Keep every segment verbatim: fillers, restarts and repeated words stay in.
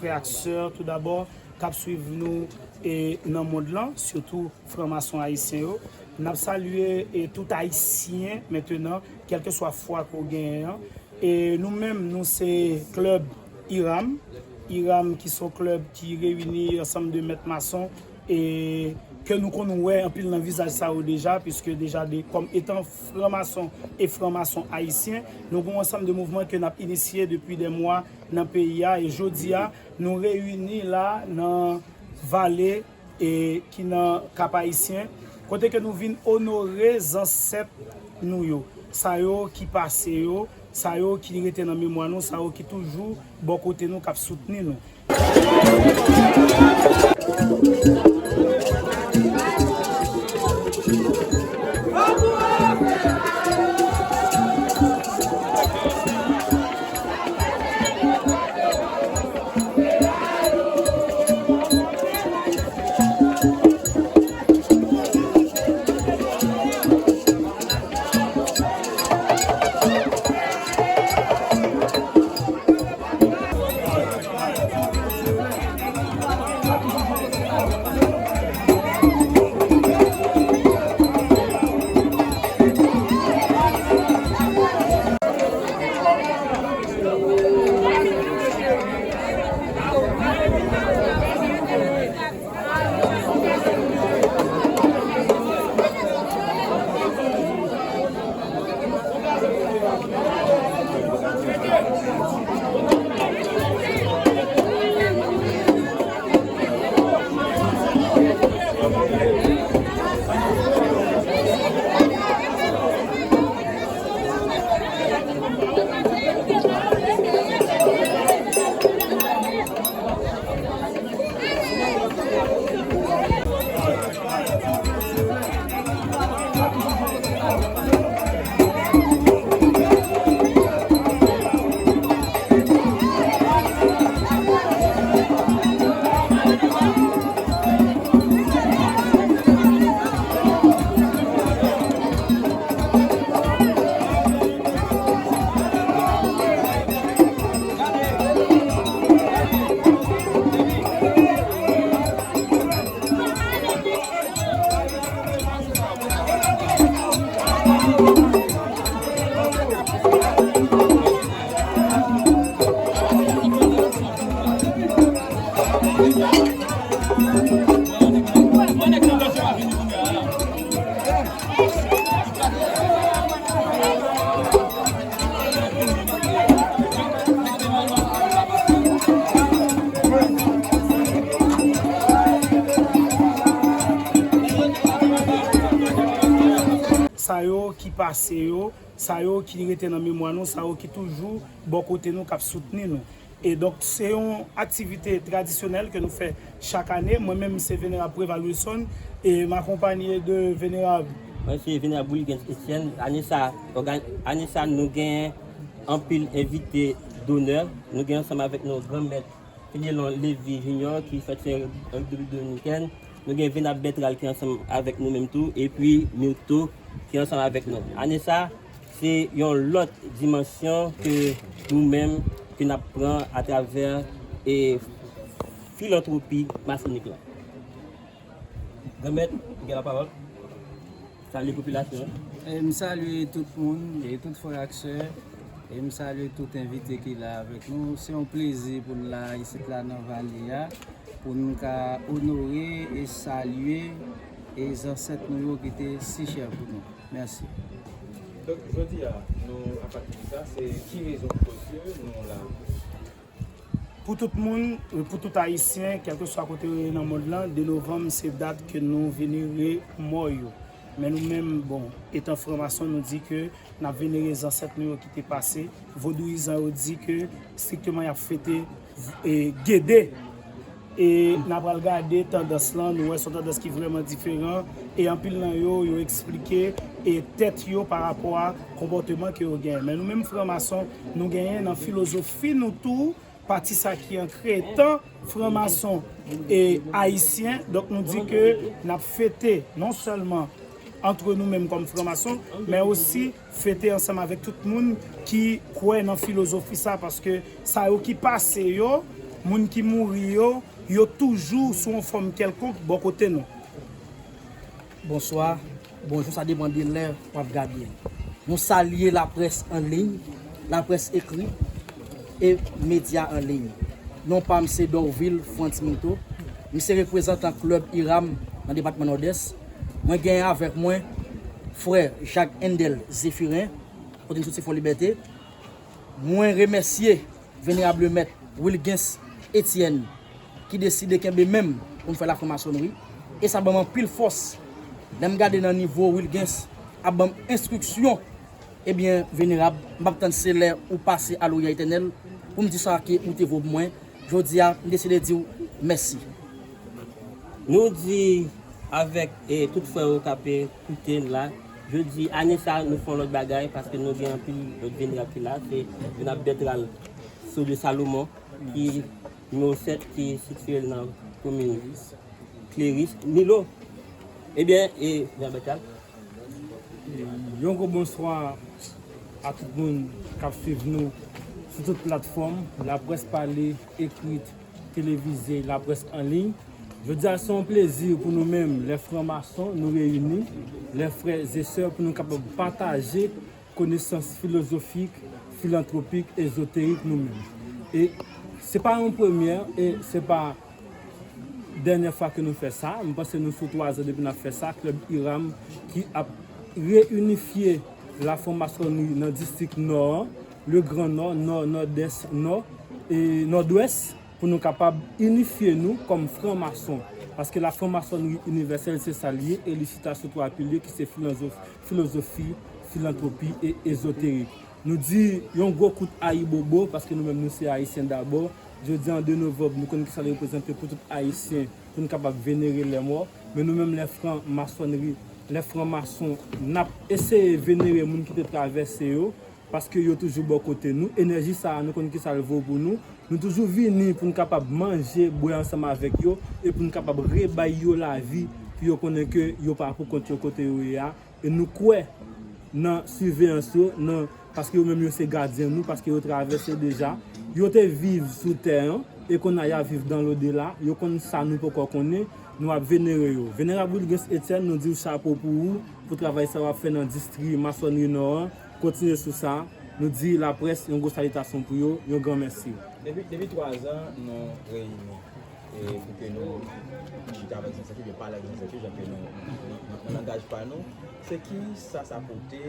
Frè ak sè, toudabò, k ap swiv nou e nan mond lan, sitou franmason ayisyen yo. N ap salye e tout Ayisyen mentenan, kèlkeswa fwa ke w genyen an. E nou menm, nou se klèb IRAM. IRAM ki se yon klèb ki reyini ansanm de mèt mason e ke nou konn wè anpil nan vizaj sa yo deja, piske deja de, kòm etan franmason e franmason ayisyen, nou gen yon ansanm de mouvman ke n ap inisye depi de mwa nan peyi a, e jodi a, nou reyini la nan Vale e ki nan Kap Ayisyen, kote ke nou vin onore zansèt nou yo, sa yo ki pase yo, sa yo ki rete nan memwa nou, sa yo ki toujou bò kote nou, k ap soutni nou. Sa yo ki pase yo, sa yo ki rete nan memwa nou, sa yo ki toujou bò kote nou, k ap soutni nou. E donk, se yon aktivite tradisyonèl ke nou fè chak ane. Mwen menm, se Venerab Preval Wilson, e m akonpanye de Venerab. Mwen se Venerab Wilgens Etienne. Ane sa, òga-, ane sa, nou gen anpil envite donè. Nou gen ansanm avèk nou Granmèt Fenelon Lévy Junior ki sòti an Repiblik Dominikèn. Nou gen Venab Bertrand ki ansanm avèk nou menm tou, epi Myrtho ki ansanm avèk nou. Ane sa, se yon lòt dimansyon ke nou menm, ke n ap pran atravè, e, filantwopi masonik lan. Granmèt, ou gen lapawòl. Salye popilasyon an. E m salye tout moun, e tout frè ak sè, e m salye tout envite ki la avèk nou. Se yon plezi pou n la isit la nan Vale a, pou n ka onore e salye e zansèt nou yo ki te si chè pou nou. Mèsi. Donk, jodi a, nou, apati de sa, se ki rezon ki fè ke nou la? Pou tout moun, pou tout Ayisyen, kèlkeswa kote yo ye nan mond lan, de novanm se dat ke nou venere mò yo. Men nou menm, bon, etan franmason, nou di ke n ap venere zansèt nou yo ki te pase. Vodouyizan yo di ke strikteman y ap fete, e, Gede. E n a pral gade tandans lan, nou wè se yon tandans ki vrèman diferan. E anpil nan yo, yo eksplike e tèt yo pa rapò a konpòteman ke yo genyen. Men nou menm franmason, nou genyen nan filozofi nou tou, pati sa ki ankre etan franmason e ayisyen. Donk, nou di ke n ap fete non sèlman antre nou menm kòm franmason, men osi fete ansanm avèk tout moun ki kwè nan filozofi sa, paske sa yo ki pase yo, Moun ki mouri yo, yo toujou sou yon fòm kèlkonk bò kote nou. Bonswa, bonjou, sa depann de lè w ap gade l. Nou salye laprès an liy, laprès ekri e medya an liy. Non pa m se Dorvil Frantz Minto. M se reprezantan klèb IRAM nan depatman Nòdès. Mwen genyen avèk mwen frè Jacques Endel Zéphirin, kote n soti Fò Libète. Mwen remèsye venerab lemèt Wilgens Etienne ki deside kenbe men m pou m fè lafranmasonri. E sa ban m anpil fòs. Lè m gade nan nivo Wilgens ap ban m enstriksyon, ebyen, venerab, m p ap tann se lè ou pase alelouya etènèl pou m di sa ke ou te voye pou mwen. Jodi a, m deside di w mèsi. Nou di avèk, e, tout frè yo k ap, e, koute n la, jodi, ane sa, nou fè yon lòt bagay, paske nou gen anpil lòt venerab ki la, se venerab Bertrand Saudieu Salomon, ki nimewo sèt, ki sitiye l nan komin Kleris, Milo. Ebyen, e, venerab Bertrand, Yon gwo bonswa a tout moun k ap swiv nou sou tout platfòm, laprès pale, ekrit, televize, laprès an liy. Jodi a, se yon plezi pou nou menm, lè franmason, nou reyini, lè frè e sè, pou nou kapab pataje konesans filozofik, filantwopik, ezoterik nou menm. E se pa yon premyè, e se pa dènyè fwa ke nou fè sa. M panse nou sou twa zan depi n ap fè sa. Klèb IRAM ki ap reyinifye lafranmasonri nan distrik Nò an, le Gran Nò, Nò, Nòdès, Nò, e Nòdwès, pou nou kapab inifye nou kòm franmason. Paske lafranmasonri inivèsèl, se sa l ye, e li chita sou twa pilye ki se filanzof-, filozofi, filantwopi e ezoterik. Nou di yon gwo kout ayibobo, paske nou menm nou se Ayisyen dabò. Jodi a, de novanm, nou konn kisa l reprezante pou tout Ayisyen, pou n kapab venere lèmò. Men nou menm, lè franmasonri, lè franmason, n ap eseye venere moun ki te travèse yo, paske yo toujou bò kote nou. Enèji sa a, nou konn kisa l vo pou nou. Nou toujou vini pou n kapab manje, bwè ansanm avèk yo, e pou n kapab rebay yo lavi, pou yo konnen ke yo pa pou kont yo kote yo ye a. E nou kwè nan siveyans yo, nan, paske yo menm yo se gadyen nou, paske yo travèse deja. Yo te viv sou tè an, e kounye a y ap viv dans l'au-delà. Yo konn sa nou poko konnen, nou ap venere yo. Venerab Wilgens Etienne, nou di w chapo pou ou, pou travay sa w ap fè nan distri masonri Nò an. Kontinye sou sa. Nou di laprès yon gwo salitasyon pou yo, yon gran mèsi. Depi, depi twa zan, nou reyini. E pou ke nou chita avèk zansèt yo, pale ak zansèt yo, jan ke nou, nan, nan, nan langaj pa nou, se ki sa sa pote,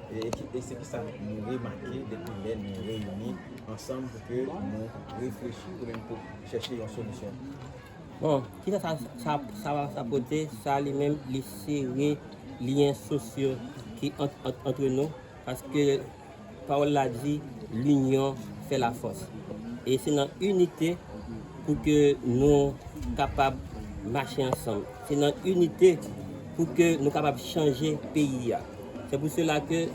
e, e ki, e se ki sa nou remake depi lè nou reyini ansanm pou ke nou reflechi ou menm pou chèche yon solisyon. Bon, ki sa sa, sa, sa, sa pote, sa li menm, li sere lyen sosyo ki ant, ant, antre nou, paske pawòl la di, linyon fè lafòs. E se nan inite pou ke nou kapab mache ansanm. Se nan inite pou ke nou kapab chanje peyi a. Se pou sela ke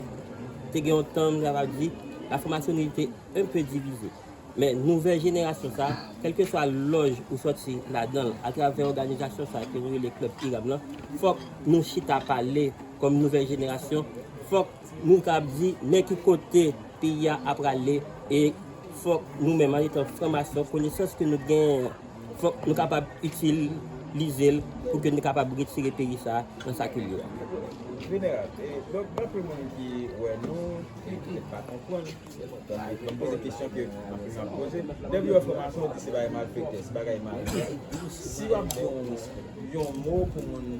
te gen yon tan, m kapab di, lafranmasonri te un peu divisé. Men nouvèl jenerasyon sa, kèlkeswa lòj ou sòti ladan l, atravè òganizasyon sa ke nou rele Klèb IRAM lan, fòk nou chita pale kòm nouvèl jenerasyon, fòk nou kapab di men ki kote peyi a ap prale, e fòk nou menm, an etan franmason, konesans ke nou genyen an, fòk nou kapab itilize l pou ke nou kapab retire peyi sa a nan sa ke l ye a. Venerab, e, donk, nan pou moun ki wè nou, e ki petèt pa konprann, donk, m poze kesyon ke anpil moun ap poze. Depi yo fè mason, di se bagay malfektè, se bagay malfektè. Si w ap di yon, yon mo pou moun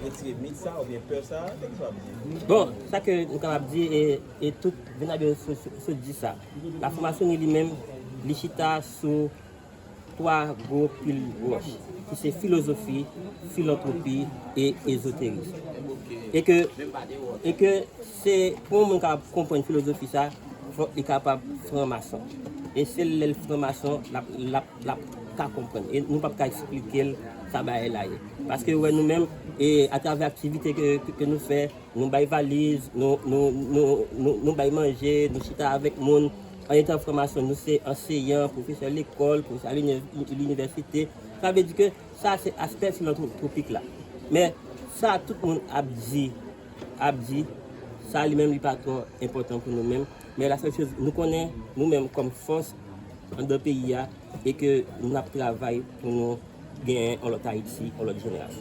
retire mit sa oubyen pè sa, se ki sa w ap di? Bon, sa ke nou kapab di, e, e tout venerab yo sot, sot, sot di sa. Lafranmasonri li menm, li chita sou twa gwo pil wòch, ki se filozofi, filantwopi e ezoteris. E ke, e ke se pou yon moun kapab konprann filozofi sa, fòk li kapab franmason. E se lè l franmason, l ap, l ap, l ap ka konprann. E nou p ap ka eksplike l sa bagay la ye. Paske, wè, nou menm, e atravè aktivite ke, ke, ke nou fè, nou bay valiz, nou, nou, nou, nou, nou bay manje, nou chita avèk moun. An etan franmason, nou se anseyan, pwofesè lekòl, pwofesè a linivèsite. Sa vle di ke sa se aspè filantwopik la. Men sa tout moun ap di, ap di, sa li menm li pa twò enpòtan pou nou menm. Men la sèl choz, nou konnen nou menm kòm fòs, anndan peyi a e ke n ap travay pou nou genyen yon lòt Ayiti, yon lòt jenerasyon.